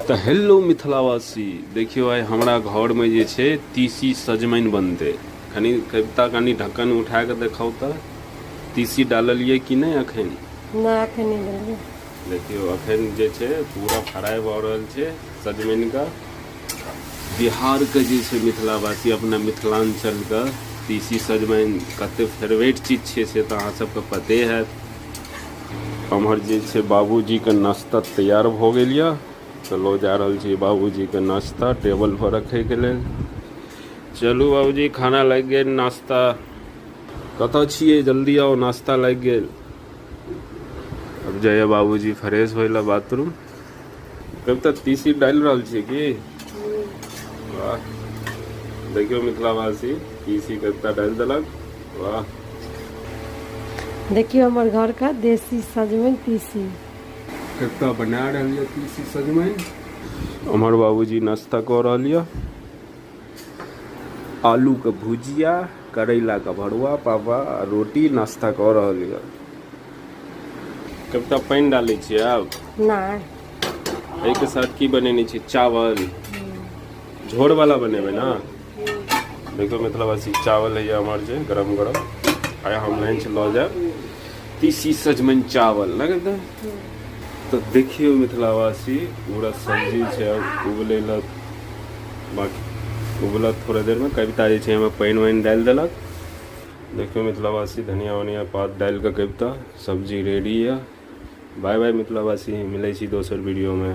तऽ हेलो मिथिलावासी, देखियौ आइ हमरा घरमे जे छै तीसी सजमनि बनतै। कनि कविता, कनि ढक्कन उठा कऽ देखाउ तऽ तीसी डाललियै कि नहि अखन? नहि, अखन नहि देलियै। देखियौ, अखन जे छै पूरा फ्राइ भऽ रहल छै सजमनिके। बिहारके जे छै मिथिलावासी, अपना मिथिलाञ्चलके तीसी सजमनि कते फेवरेट चीज छै से तऽ अहाँ सबके पते हैत। एम्हर जे छै बाबूजीके नाश्ता तैयार भऽ गेल यऽ, तऽ लऽ जा रहल छी बाबूजीके नाश्ता टेबल पर रखैके लेल। चलू बाबूजी, खाना लागि गेल। नाश्ता कतऽ छियै? जल्दी आउ, नाश्ता लागि गेल। अब जाइए बाबूजी फ्रेश होय लए बाथरूम। कब तक तीसी डालि रहल छियै की? वाह, देखियौ मिथिलावासी, तीसी कविता डालि देलक। वाह, देखियौ हमर घर का देसी सजमनि तीसी। कविता बना रहल यऽ तीसी सजमनि। हमर बाबूजी नाश्ता कऽ रहल यऽ, आलूके भुजिया, करैलाके भरुआ पापा, आ रोटी नाश्ता कऽ रहल यऽ। कविता, पानि डालै छियै आब? नहि। एहिके साथ की बनेने छी? चावल झोर वाला बनेबै ने? देखियौ मिथिलावासी, चावल है हमर जे गरम गरम। आइ हम लंच लऽ जायब तीसी सजमनि चावल ने कविता? तऽ देखियौ मिथिलावासी, पूरा सब्जी छै आब उबलै लए बाकी। उबलत थोड़ा देरमे। कविता जे छै एहिमे पानि वानि डालि देलक। देखियौ मिथिलावासी, धनिया उनिया पात डालि कऽ कविता सब्जी रेडी यऽ। बाय बाय मिथिलावासी, मिलै छी दोसर वीडियोमे।